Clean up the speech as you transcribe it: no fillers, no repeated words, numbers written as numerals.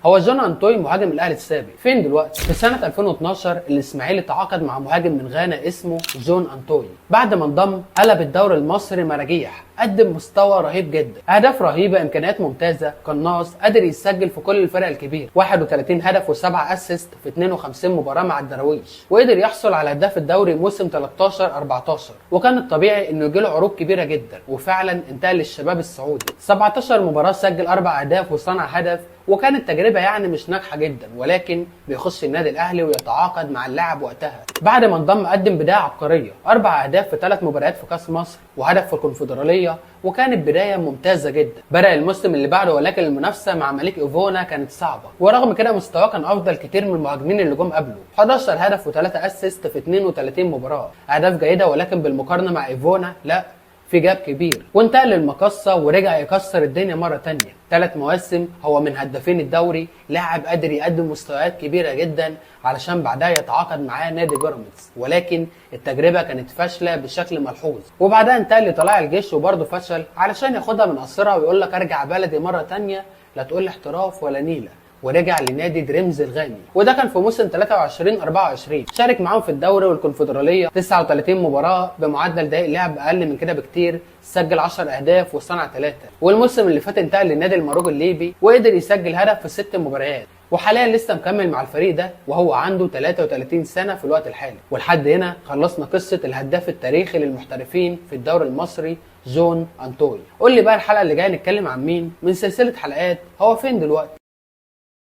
هو جون انطوي مهاجم الاهلي السابق فين دلوقتي؟ في سنة 2012 الاسماعيلي تعاقد مع مهاجم من غانا اسمه جون انطوي. بعد ما انضم قلب الدوري المصري مراجيح، قدم مستوى رهيب جدا، اهداف رهيبة، امكانيات ممتازة، قناص، قادر يسجل في كل الفرق الكبيرة، 31 هدف و7 assist في 52 مباراة مع الدراويش، وقدر يحصل على هداف الدوري موسم 13-14. وكان الطبيعي انه يجيله عروض كبيرة جدا، وفعلا انتقل للشباب السعودي. 17 مباراة سجل 4 اهداف وصنع هدف، وكانت تجربه يعني مش ناجحة جدا، ولكن بيخش النادي الاهلي ويتعاقد مع اللاعب وقتها. بعد ما انضم قدم بداية عبقرية، 4 اهداف في 3 مباريات في كاس مصر وهدف في الكونفدراليه، وكانت بداية ممتازة جدا. بدا الموسم اللي بعده، ولكن المنافسة مع مليك ايفونا كانت صعبة، ورغم كده مستواه كان افضل كتير من المهاجمين اللي جم قبله. 11 هدف و3 assist في 32 مباراة، اهداف جيدة، ولكن بالمقارنة مع ايفونا لا، في gap كبير. وانتقل للمقصة ورجع يكسر الدنيا مرة تانية. 3 مواسم هو من هدافين الدوري، لاعب قادر يقدم مستويات كبيرة جدا، علشان بعدها يتعاقد معاه نادي بيراميدز، ولكن التجربة كانت فاشلة بشكل ملحوظ. وبعدها انتقل لطلائع الجيش وبرضه فشل، علشان ياخدها من قصرها ويقول لك ارجع بلدي مرة تانية، لا تقول احتراف ولا نيلة. ورجع لنادي دريمز الغاني، وده كان في موسم 23-24. شارك معاهم في الدوري والكونفدراليه 39 مباراة بمعدل دقائق لعب اقل من كده بكتير، سجل 10 اهداف وصنع 3. والموسم اللي فات انتقل لنادي الماروج الليبي وقدر يسجل هدف في 6 مباريات، وحاليا لسه مكمل مع الفريق ده وهو عنده 33 سنة في الوقت الحالي. ولحد هنا خلصنا قصة الهداف التاريخي للمحترفين في الدوري المصري جون انطوي. قول لي بقى الحلقة اللي جاية نتكلم عن مين من سلسلة حلقات هو فين دلوقتي.